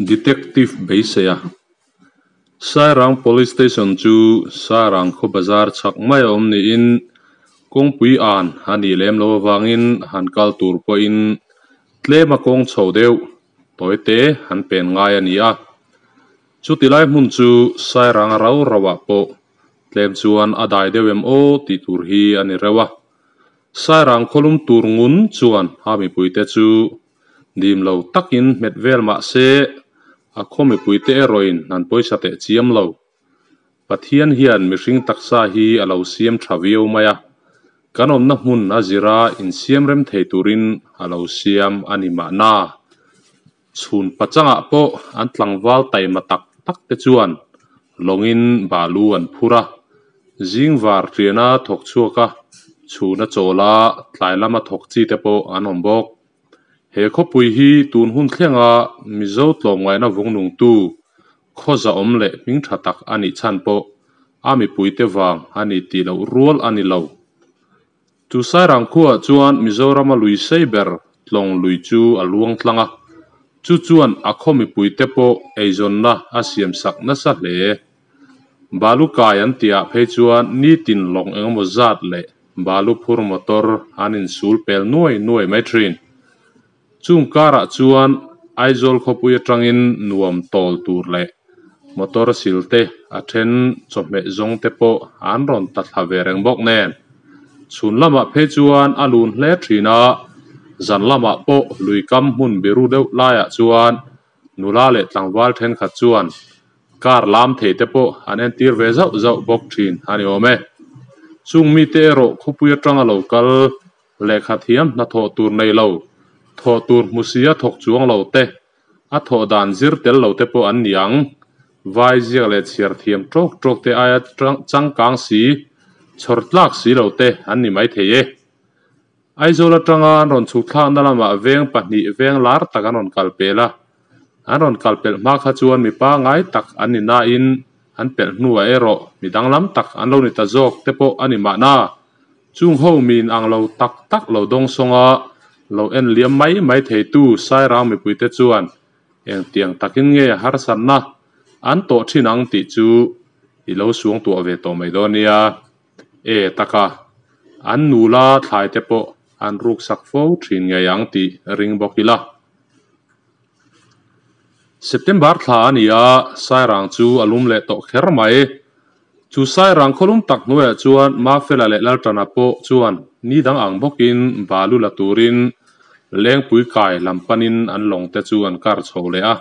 Detective Beiseia Sairang Police Station chu Sairang khaw bazar chhak mai a awm niin kawngpui an a nih lem loh avangin han kal tur pawhin tlem a kawng chho deuh tawi te han pen ngai a ni a. Chuti lai hmun chu Sairang rau rauh ah pawh tlem chuan a dai deuh em aw tih tur hi a ni reuh a. Sairang khawlum tur ngun chuan a mipuite chu dim lo takin hmet vel mah se a khaw mipuite erawhin an pawisa teh chiam lo. Pathian hian mihring taksa hi a lo siam tha viau mai a, kan awmna hmun a zira insiam rem thei turin a lo siam a ni mahna. Chhun pachangah pawh an tlangval taima tak tak te chuan lawngin balu an phur a, zing var tiana thawk chhuak a, chhun a chawl a, tlai lama thawk chi te pawh an awm bawk. He khawpui hi tun hun thlenga Mizo tlawmngaihna vungnungtu khaw zahawm leh hming tha tak a nih chhan pawh a mipuite vang a ni tih loh rual a ni lo. Chu Sairang khuaah chuan Mizorama lui sei ber tlawng lui chu a luang tlang a, chu chuan a khaw mipuite pawh eizawnna a siamsak nasa hle. Balu kai an tihah phei chuan nitin lawng engemaw zat leh balu phur motor an insul pel nuai nuai mai thin. Chung karah chuan Aizawl khawpui atangin nuam tawl tur leh motor sil te a then chawhmeh zawng te pawh an rawn ta thla ve reng bawk nen. Chhun lamah phei chuan a lun hle thin a, zan lamah pawh lui kam hmun biru deuh laiah chuan nula leh tlangval thenkhat chuan car lam thei te pawh an entir ve zauh zauh bawk thin a ni awm e. Chung mite erawh khawpui atanga lo kal Lehkha thiam hnathawh tur nei lo, thawh tur hmu sia thawk chuang lo te, a thawh dan zir tel lo te pawh an ni ang. Vai ziak leh chhiar thiam tawk tawk te aia changkang si, chhawr tlak si lo te an ni maithei e. Aizawl atanga an rawn chhuk thlakna lamah veng pahnih veng lar tak an rawn kal pel a. An rawn kal pelh hma kha chuan mi pangai tak an ni nain an pelh hnuah erawh mi danglam tak an lo ni ta zawk te pawh a ni mahna. Chung ho min ang lo tak tak lo dawng sawng a, lo en liam mai mai theitu Sairang mipuite chuan engtiang takin nge harsatna an tawh thin ang tih chu i lo suang tuah ve tawh mai dawn nia. E taka, an nula thlai te pawh an ruksak fo thin ngei ang tih ring bawk ila. September thla a ni a, Sairang chu a lum leh tawh kher mai. Chu Sairang khawlum tak hnuaiah chuan Mafela leh Laltana pawh chuan ni dang ang bawkin balu la turin Lengpui kai lam panin an lawng te chu an kar chho leh a.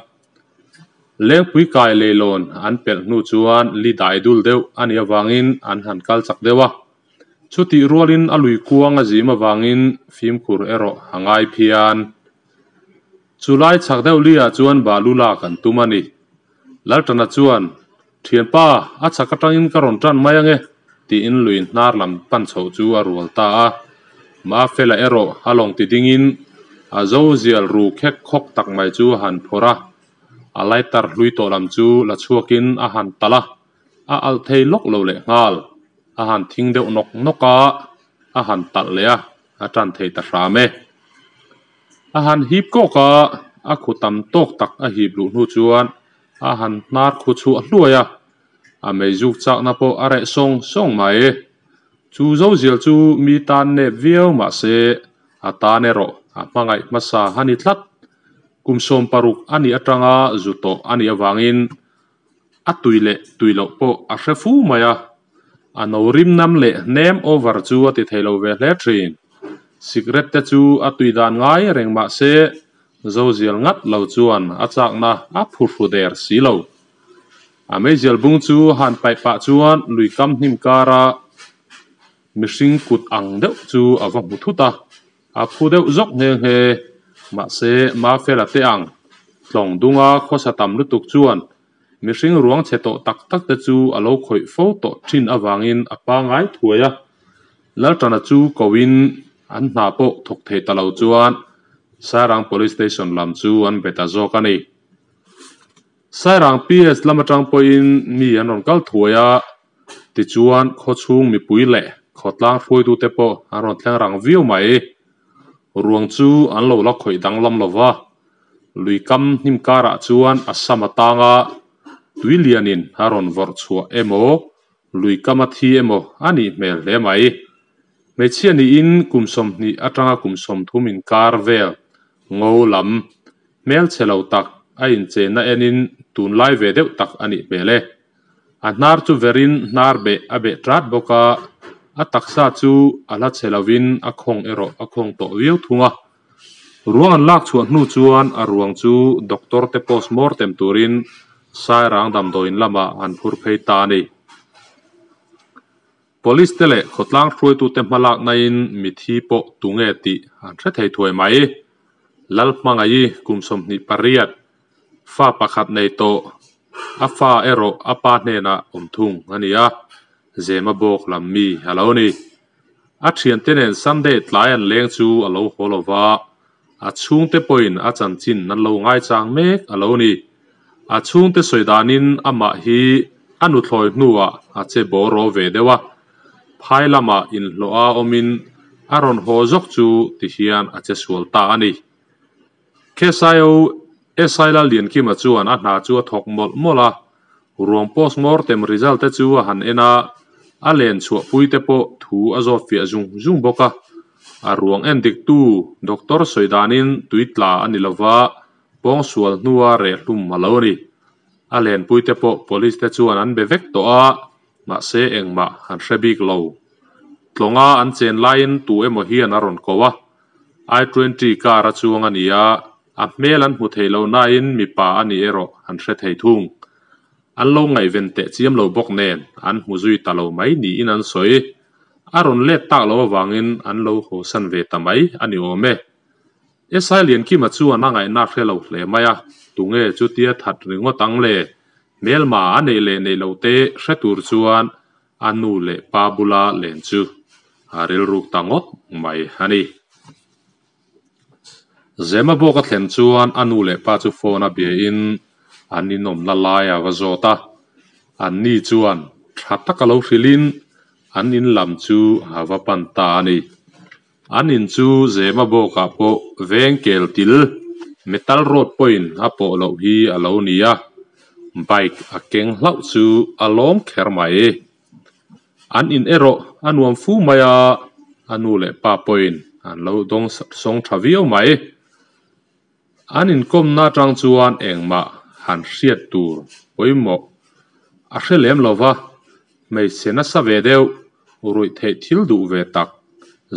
Lengpui kai leilawn an pelh hnu chuan li dai dul deuh a nih avangin an han kal chak deuh a. Chutih rualin a lui kuang a zim avangin fimkhur erawh a ngai phian. Chu lai chhak deuh liah chuan balu lak an tum a ni. Laltana chuan, Thianpa, a chhak atangin ka rawn tan mai ange, tiin lui hnar lam pan chhoh chu a rual ta a. Mafela erawh a lawng ti dingin a zo zial ru khek khawk tak mai chu a han phawrh a. A lighter hlui tawh lam chu la chhuakin a han talh a, a alh thei lawk lo leh nghal. A han thing deuh nawk nawk a, a han talh leh a, a tan thei ta hram e. A han hip kawk a, a khu tam tawk tak a hip luh hnu chuan a han hnar khu chhuah hluai a, a meizuk chakna pawh a reh sawng sawng mai. Chu zozial chu mi tan nep viau mah se a tan erawh a hmangaih hmasa a ni tlat. Kum 60 a nih atanga zu tawh a nih avangin a tui leh tui loh pawh a hre fu mai a, a no rim nam leh hnem over chu a ti thei lo ve hle thin. Sikret te chu a tui dan ngai reng mah se zozial ngat lo chuan a chakna a phuhru der si lo. A meizial bung chu han paih pah chuan lui kam hnim kara mihring kut ang deuh chu a va hmu thut a. A phu deuh zawk nghe nghe. Mahse, Mafela te ang tlawng dunga khawsa tam lutuk chuan mihring ruang chhe tawh tak tak te chu a lo khawih fo tawh thin avangin a pangai thuai a. Laltana chu koin an hna pawh thawk thei ta lo chuan Sairang Police Station lam chu an be ta zawk a ni. Sairang PS lam atang pawhin mi an rawn kal thuai a. Tichuan, khawchhung mipui leh khawtlang hruaitute pawh an rawn thleng rang viau mai. Ruang chu an lo la khawih danglam lo va. Lui kam hnim karah chuan a sam a tang a, tui lianin a rawn vawrh chhuah emaw, lui kam a thi emaw a nih hmel hle mai. Hmeichhia niin kum 20 atanga kum 30 inkar vel ngo lam hmelchhe lo tak a inchenna enin tunlai ve deuh tak a nih hmel e. A hnar chu verin hnar beh a beh tat bawk a, a taksa chu a hla chhe lovin a khawng erawh a khawng tawh viau thung a. Ruang an lak chhuah hnu chuan a ruang chu doctor te post mortem turin Sairang damdawiin lamah an phur phei ta a ni. Police te leh khawtlang hruaitute hmalaknain mithi pawh tunge tih an hre thei thuai mai. Lalhmangaih kum 28, fa pakhat nei tawh, a fa erawh a pa hnenah awm thung a ni a, Zema bawk lam mi a lo ni. A thiante nen Sunday tlai an leng chu a lo haw lo va, a chhungte pawhin a chanchin an lo ngaichang mek a lo ni. A chhungte sawi danin amah hi a nuthlawi hnuah a che bawraw ve deuh a, phai lamah inhlawh a awmin a rawn haw zawk chu ti hian a che sual ta a ni. KSIO SI Lalliankima chuan a hna chu a thawk mawlh mawlh a, ruang post mortem result te chu a han en a, a len chhuahpui te pawh thu a zawt fiah zung zung bawk a. A ruang en diktu doctor sawi danin tui tla a ni lova, pawngsual hnua reh hlum a lo ni. A lenpui te pawh police te chuan an be vek tawh a, mahse engmah an hre bik lo. Tlawnga an chen laiin tu emaw hian a rawn ko a, I twenty car a chuang a ni a, a hmel an hmu thei lo nain mipa a nih erawh an hre thei thung. An lo ngaihven teh chiam lo bawk nen an hmu zui ta lo mai niin an sawi. A rawn let tak lo avangin an lo hawsan ve ta mai a ni awm e. SI Liankima chuan a ngaihna hre lo hle mai a, tunge chutia that ringawt ang le? Hmelma a neih leh neih loh te hre tur chuan a nu leh pa bula len chu a rilruk ta ngawt mai a ni. Zema bawk a thlen chuan a nu leh pa chu phone a biain an inawmna lai a va zawt a, anni chuan tha taka lo hrilhin an in lam chu a va pan ta a ni. An in chu Zema bawkah pawh veng kel til metal road pawhin a pawh loh hi a lo ni a, bike a keng hlauh chu a lawm kher mai. An in erawh a nuam fu mai a, a nu leh pa pawhin an lo dawng sawng tha viau mai. An inkawmna atang chuan engmah han hriat tur pawimawh a hre lem lo va, hmeichhe nasa ve deuh, ruih theih thil duh ve tak,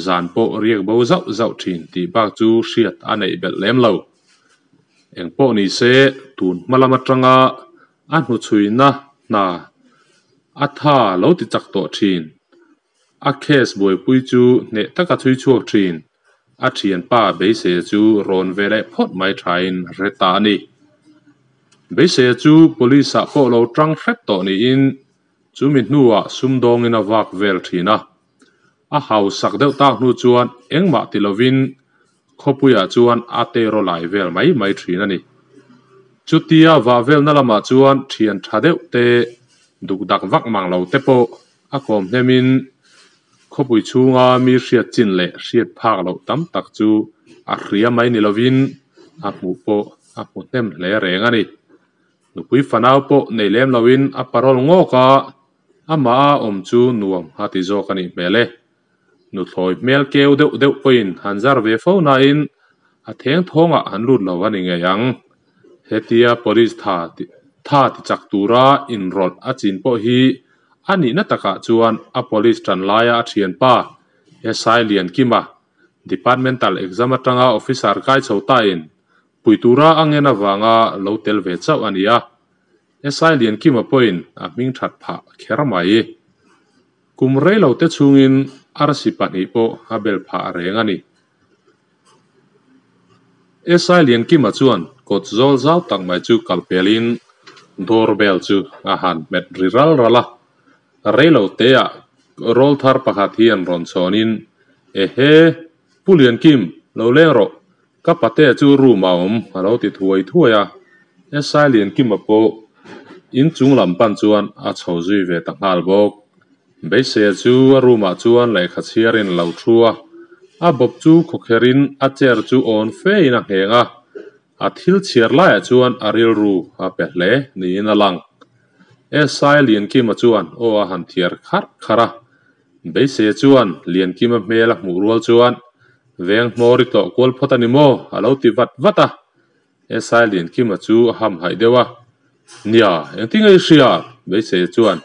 zan pawh riak bo zauh zauh thin tih bak chu hriat a neih belh lem lo. Engpawh ni se, tun hma lam atanga a hnuchhuina hna a tha lo ti chak tawh thin. A case buaipui chu hneh taka chhui chhuak thin. A thianpa Beiseia chu rawn ve leh phawt mai thain a hre ta a ni. Beiseia chu police ah pawh lo tang hrep tawh niin chumi hnuah sumdawngin a vak vel thin a. A hausak deuh tak hnu chuan engmah ti lovin khawpuiah chuan a teraw lai vel mai mai thin a ni. Chutia vah velna lamah chuan thian tha deuh te, dukdak vak mang lo te pawh a kawm hnemin khawpui chhunga mi hriat chin leh hriat phak loh tam tak chu a hria mai ni lovin a hmuh pawh a hmu hnem hle reng a ni. Nupui fanau pawh nei lem loin a parole ngawk a, amah a awm chu nuam a ti zawk a nih hmel e. Nuthlawi hmel keu deuh deuh pawhin han zar ve fo nain a theng thawngah han lut lo a ni ngei ang. Hetia police tha tha ti chak tura inrawlh a chin pawh hi a nihna takah chuan a police tan laia a thianpa SI Liankima, Departmental exam atanga officer kai chho tain pui tura a ngen avanga lo tel ve chauh a ni a. SI Liankima pawhin a hming that phah kher mai. Kum rei lo te chhungin arsi pahnih pawh a bel phah reng a ni. SI Liankima chuan kawt zawl zau tak mai chu kal pelin door bell chu a han hmet ri ral ral a. Rei lo teah rawl thar pakhat hian rawn chhawnin, Ehe, Pu Liankim, lo leng rawh, ka patea chu room ah a awm a lo ti thuai thuai a. SI Liankima pawh inchung lam pan chuan a chho zui ve ta nghal bawk. Beiseia chu a room ah chuan lehkha chhiarin a lo thu a, a bawp chu khawkherin a chair chu awn fe in a ngheng a. A thil chhiar laiah chuan a rilru a pe hle niin a lang. SI Liankima chuan aw a han thiar kharh kharh a. Beiseia chuan Liankima hmel a hmuh rual chuan veng hmawr i tlawh kual phawt a ni maw? a lo ti vat vat a. SI Liankima chu a hamhaih deuh a. Nia, engtin nge i hria? Beiseia chuan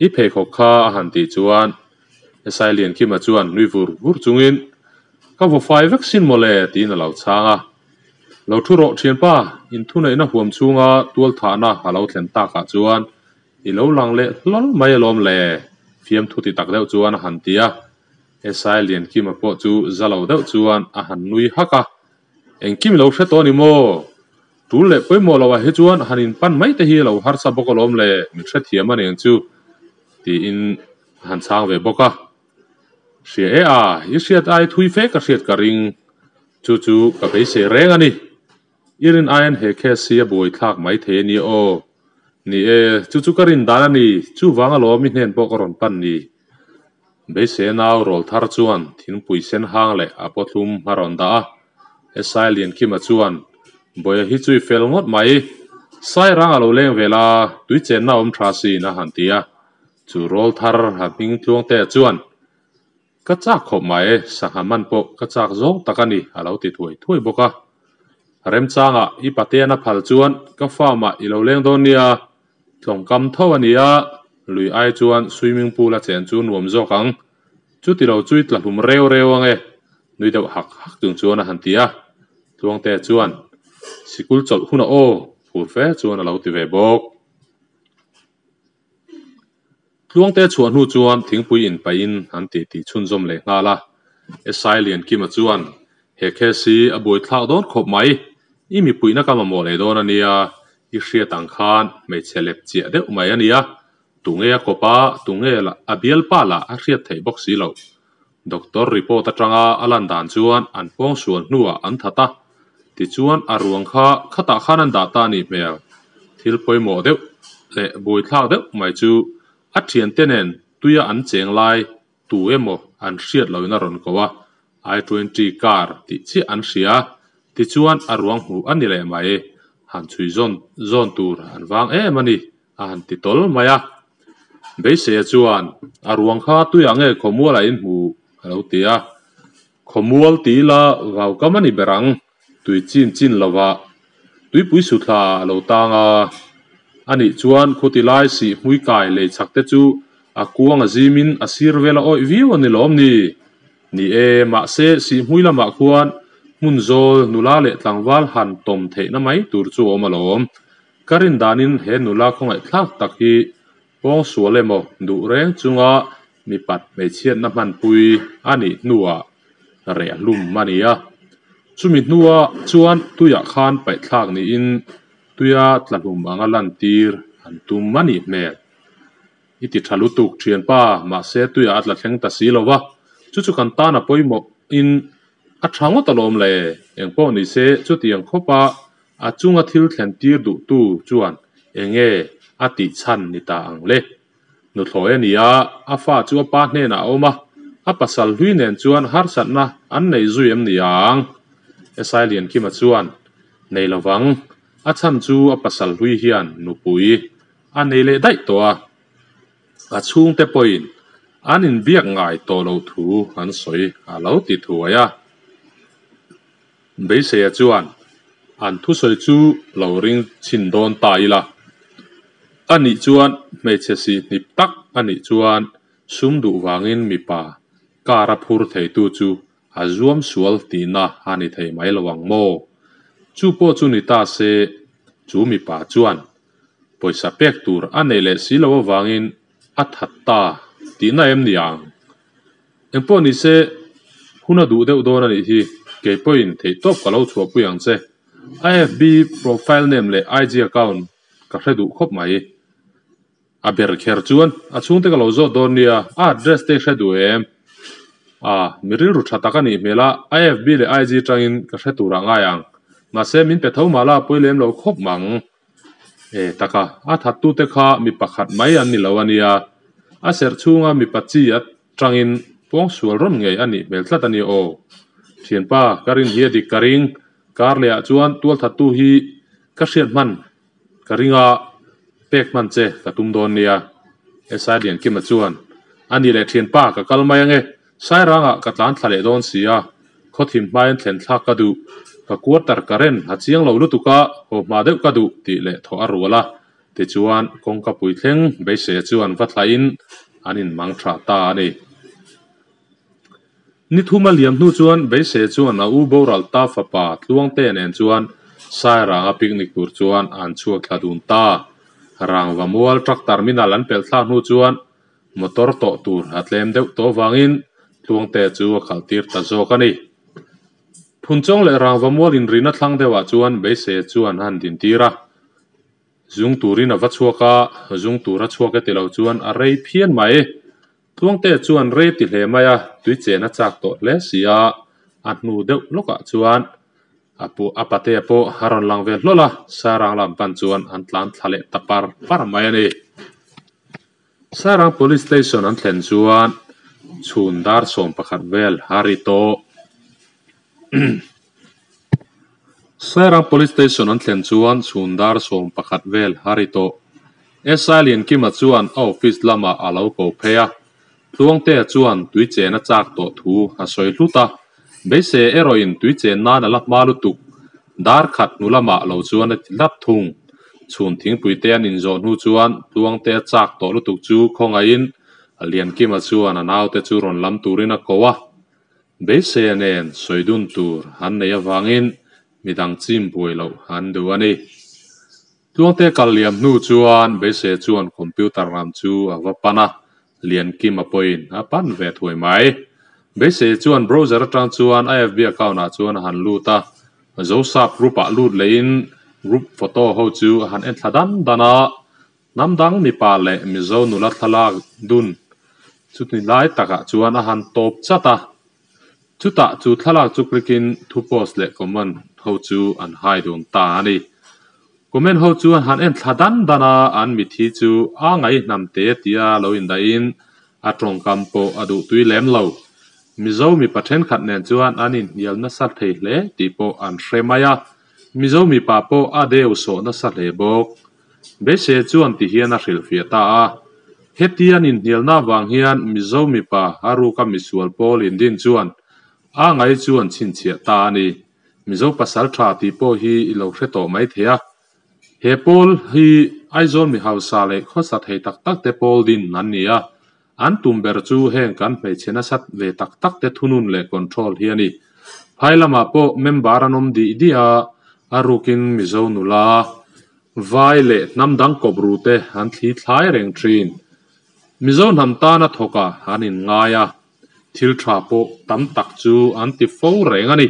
i pheikhawk kha a han tih chuan SI Liankima chuan nui vur vur chungin Ka vaw fai vek sin mawle tiin a lo chhang a. Lo thu rawh thianpa, inthuneihna huam chhunga tualthahna a lo thlen takah chuan i lo lang leh hlawl mai alawm le, fiamthu ti tak deuh chuan a han ti a. SI Liankima pawh chu za lo deuh chuan a han nui hak a. Engkim i lo hre tawh a ni maw? Tul leh pawimawh loah hi chuan han inpan mai te hi a lo harsa bawk alawm le, min hrethiam a nen chu, tiin a han chhang ve bawk a. Hria e a, i hriat ai thui fe ka hriat ka ring. Chu chu ka beisei reng a ni. I rin aiin he case hi a buaithlak mai thei a nia aw. Ni e, chu chu ka rin dan a ni, chuvang alawm i hnen pawh ka rawn pan ni. Beisei nau rawl thar chuan thingpui sen hang leh a pawthlum a rawn dah a. SI Liankima chuan, Bawiha hi chu i fel ngawt mai. Sairang a lo leng vel a, tui chenna awm tha siin a han ti a. Chu rawl thar a hming tluangtea chuan, Ka chak khawp mai, sangha man pawh ka chak zawng tak a ni, a lo ti thuai thuai bawk a. Remchangah i patean a phal chuan ka farm ah i lo leng dawn nia, tlawngkam tho a ni a, lui ai chuan swimming pool a chen chu nuam zawk ang, chuti lo chu i tla hlum reu reu ang e, nui deuh hak hak chung chuan a han ti a. Tluangtea chuan, Sikul chawlh hunah aw, phur fe chuan a lo ti ve bawk. Tluangte chhuah hnu chuan thingpui inpaihin an titi chhunzawm leh nghal a. SI Liankima chuan, He case hi a buaithlak dawn khawp mai. I mipuihna ka mamawh leh dawn a nia, i hriat ang khan hmeichhe lep chiah deuh mai a nia. Tunge a kawp a, tunge a bialpa lah a hriat theih bawk si loh. Doctor report atanga a lan dan chuan an pawngsual hnuah an that a, tichuan a ruang kha khatah khan an dah ta a nih hmel. Thil pawimawh deuh leh buaithlak deuh mai chu a thiante nen tuia an cheng lai tu emaw an hriat loin a rawn ko a, I twenty car tih chiah an hria, tichuan a ruang hmuh a ni leh mai. Han chhui zawn zawn tur an vang em a ni. A han ti tawl mai a. Beiseia chuan, A ruang kha tuiah nge khawmualah in hmu? a lo ti a. Khawmual ti ila vaukam a ni ber ang, tui chin chin lovah tuipui suthla a lo tang a. A nih chuan khuti lai sih hmui kai lei chak te chu a kuang a zimin a sir vel a awih viau a ni lawm ni? Ni e, mahse sih hmui lamah khuan hmun zawl nula leh tlangval han tawm theihna mai tur chu a awm alawm. Ka rin danin he nula khawngaihthlak tak hi pawngsual emaw duh reng chunga mipat hmeichhiatna hmanpui a nih hnuah reh hlum a ni a. Chumi hnua chuan tuiah khan paihthlak niin tuia tla hlum anga lantir an tum a nih hmel. I ti tha lutuk thianpa, mahse tuiah a tla thleng ta si lo va, chu chu kan tan a pawimawh in a tha ngawt alawm le, engpawh ni se chutiang khawpa A chunga thil thlen tir duhtu chuan enge a tih chhan ni ta ang le? Nuthlawi a ni a, a fa chu a pa hnenah a awm a, a pasal hlui nen chuan harsatna an nei zui em ni ang? SI Liankima chuan, Nei lovang, a chhan chu a pasal hlui hian nupui a nei leh daih tawh a, a chhungte pawhin an inbiak ngai tawh loh thu an sawi a lo ti thuai a. Beiseia chuan an thusawi chu lo ring chhin dawn ta ila. A nih chuan hmeichhe si hnip tak a nih chuan sum duh vangin mipa car a phur theitu chu a zuam sual tihna a ni thei mai lo ang maw? Chu pawh chu ni ta se chu mipa chuan pawisa pek tur a neih leh si loh avangin a that ta tihna em ni ang? Engpawh ni se, hun a duh deuh dawn a nih hi, kei pawhin theihtawp ka lo chhuahpui ang che. A FB profile name leh IG account ka hre duh khawp mai. A ber kher chuan a chhungte ka lo zawt dawn nia, a address te i hre duh em? A, mi rilru tha tak a nih hmel a, a FB leh IG tangin ka hre turah ngai ang. Mahse, min pe tho mah la a pawi lem lo khawp mang. E taka, a thattute kha mi pakhat mai an ni lo a nia. A serh chhunga mipa chi atangin pawngsual rawn ngei a nih hmel tlat a ni aw. Thianpa, ka rin hi a dik ka ring. Karleh ah chuan tualthattu hi ka hriat hman ka ring a, pek hman che ka tum dawn nia. SI Liankima chuan, A nih leh thianpa ka kal mai ange, Sairangah ka tlan thla leh dawn si a, khawthim hmain thlen thlak ka duh, ka quarter ka ren a chiang lo lutuk a, haw hma deuh ka duh tih leh thawh a rual a. Tichuan kawngka pui thleng beisei chuan va thlahin an inmang tha ta a ni. Ni thum a liam hnu chuan beisei chuan a u boral ta fapa Tluangte nen chuan Sairanga picnic tur chuan an chhuak thla dun ta. Rangva mual truck terminal an pelh thlak hnu chuan motor tawh tur a tlem deuh tawh avangin Tluangte chu a khalh tir ta zawk a ni. Phunchawng leh Rangva mual inrina thlang deuhah chuan beisei chuan a han dintir a. Zung turin a va chhuak a, zung tur a chhuak e ti lo chuan a rei phian mai. Tluangte chuan rei ti hle mai a, tui chen a chak tawh hle si a, a hnu deuh lawkah chuan a pu a patea pawh a rawn lang ve hlawl a, Sairang lam pan chuan an tlan thla leh ta par par mai a ni. Sairang Police Station an thlen chuan chhun dar 11 vel a ri tawh. Sairang Police Station an thlen chuan chhun dar 11 vel a ri tawh. SI Liankima chuan a office lamah a lo ko phei a, Tluangtea chuan tui chen a chak tawh thu a sawi hlut a, beisei erawhin tui chen nan a la hma lutuk. Dar khat hnu lamah lo chuan a ti hlap thung. Chhun thingpui te an inzawh hnu chuan Tluangtea chak tawh lutuk chu khawngaihin Liankima chuan a naute chu rawn lam turin a ko a. Beiseia nen sawi dun tur an neih avangin midang chim buai loh an duh a ni. Tluangte kal liam hnu chuan Beiseia chuan computer lam chu a va pan a, Liankima pawhin a pan ve thuai mai. Beiseia chuan browser atang chuan a FB account ah chuan a han lut a, Zosap group ah lut lehin group photo ho chu a han en thla dan dan a, Hnam dang mipa leh Mizo nula thlalak dun chuti lai takah chuan a han tawp chat a. Chutah chu thlalak chu click in thu post leh comment ho chu an hai dun ta a ni. Comment ho chu an han en thla dan dan a, an mithi chu a ngaihnam te tia lo indaihin a tawngkam pawh a duhtui lem lo. Mizo mipa thenkhat nen chuan an inhnial nasa thei hle tih pawh an hre mai a. Mizo mipa pawh a deu sawh nasa hle bawk. Beisei chuan ti hian a hrilhfiah ta a, Hetian inhnialna avang hian Mizo mipa a ruka misual pawl indin chuan a ngai chuan chhinchhiah ta a ni. Mizo pasal tha tih pawh hi i lo hre tawh mai thei a. He pawl hi Aizawl mi hausa leh khawsa thei tak tak te pawl din an ni a. An tum ber chu heng kan hmeichhe nasat ve tak tak te thunun leh control hi a ni. Phai lamah pawh member an awm dih dih a, a rukin Mizo nula, vai leh hnam dang kawp ru te an thli thlai reng thin. Mizo hnam tana thawkah an inngai a, thil tha pawh tam tak chu an ti fo reng a ni.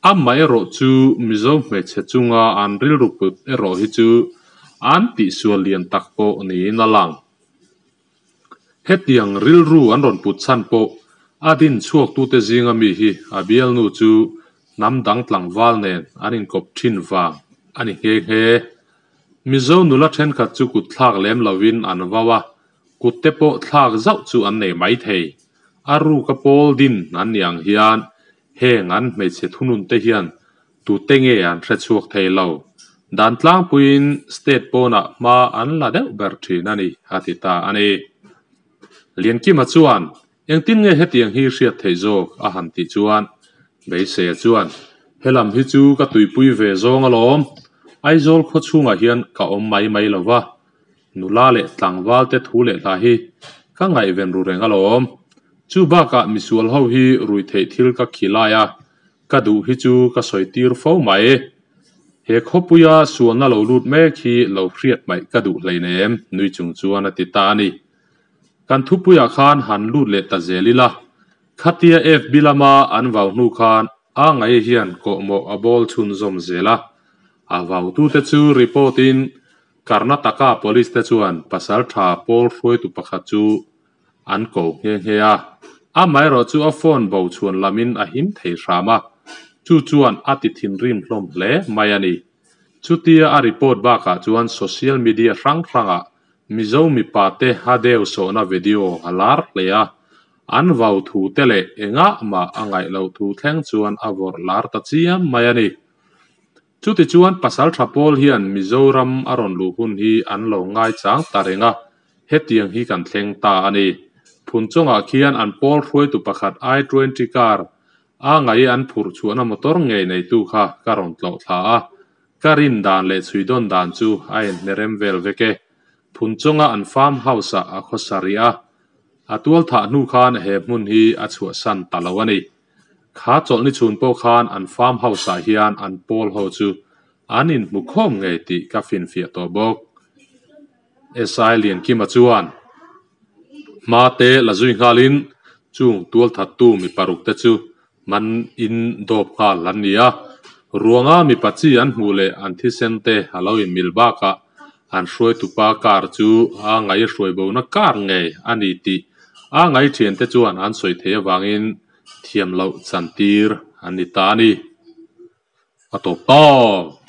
Amaherawh chu Mizo hmeichhe chunga an rilru put erawh hi chu an tihsual lian tak pawh niin a lang. Hetiang rilru an rawn put chhan pawh a din chhuaktute zinga mi hi a bialnu chu hnam dang tlangval nen an inkawp thin vang a ni nghe nghe. Mizo nula thenkhat chu kut thlak lem lovin an vau a, kut te pawh thlak zauh chu an nei mai thei. A ruka pawl din an ni ang hian heng an hmeichhe thunun te hian Tute nge an hre chhuak thei lo? Dan tlangpuiin state pawnah hma an la deuh ber thin a ni, a ti ta a ni. Liankima chuan, Engtin nge hetiang hi hriat theih zawk? a han tih chuan, Beiseia chuan, Helam hi chu ka tuipui ve zawng alawm. Aizawl khaw chhungah hian ka awm mai mai lo va, nula leh tlangval te thu leh hla hi ka ngaihven ru reng alawm. Chu bakah misual ho hi ruihtheih thil ka khilai a, Ka duh hi chu ka sawi tir fo mai. He khawpuia sualna lo lut mek hi lo hriat hmaih ka duh hleinem, nui chung chuan a ti ta a ni. Kan thupuiah khan han lut leh ta zel ila, khatia FB lama an vau hnu khan a ngai hian kawhmawh a bawl chhunzawm zel a. A vautute chu report in Karnataka police te chuan pasal tha pawl hruaitu pakhat chu An ko nghe nghe a, amaherawh chu a phone bo chhuan lamin a him thei hram a, chu chuan a ti thinrim hlawm hle mai a ni. Chutia a report bakah chuan social media hrang hrangah Mizo mipa te a deu sawhna video a lar hle a, an vau thu te leh engah mah a ngaih loh thu thleng chuan a vawrh lar ta chiam mai a ni. Chutichuan Pasaltha pawl hian Mizoram a rawn luh hun hi an lo ngaichang ta reng a, hetiang hi kan thleng ta a ni. Phunchawngah khian an pawl hruaitu pakhat I twenty car a ngai an phurh chhuahna motor ngei neitu kha ka rawn tlawh thla a, ka rin dan leh chhuidawn dan chu a inhnerem vel vek e. Phunchawnga an farm house-ah a khawsa rih a, a tualthah hnu khan he hmun hi a chhuahsan ta lo a ni. Kha chawlhni chhun pawh khan an farm house ah hian an pawl ho chu an inhmu khawm ngei tih ka finfiah tawh bawk. SI Liankima chuan hma te la zui nghalin chung tualthattu mi paruk te chu man in dawp nghal an ni a, ruanga mipa chi an hmuh leh an thisen te a lo inmil bakah an hruaitupa car chu a ngaihruai bona car ngei a ni tih a ngaithiante chuan an sawi theih avangin thiam loh chantir an ni ta a ni. A tawp tawp.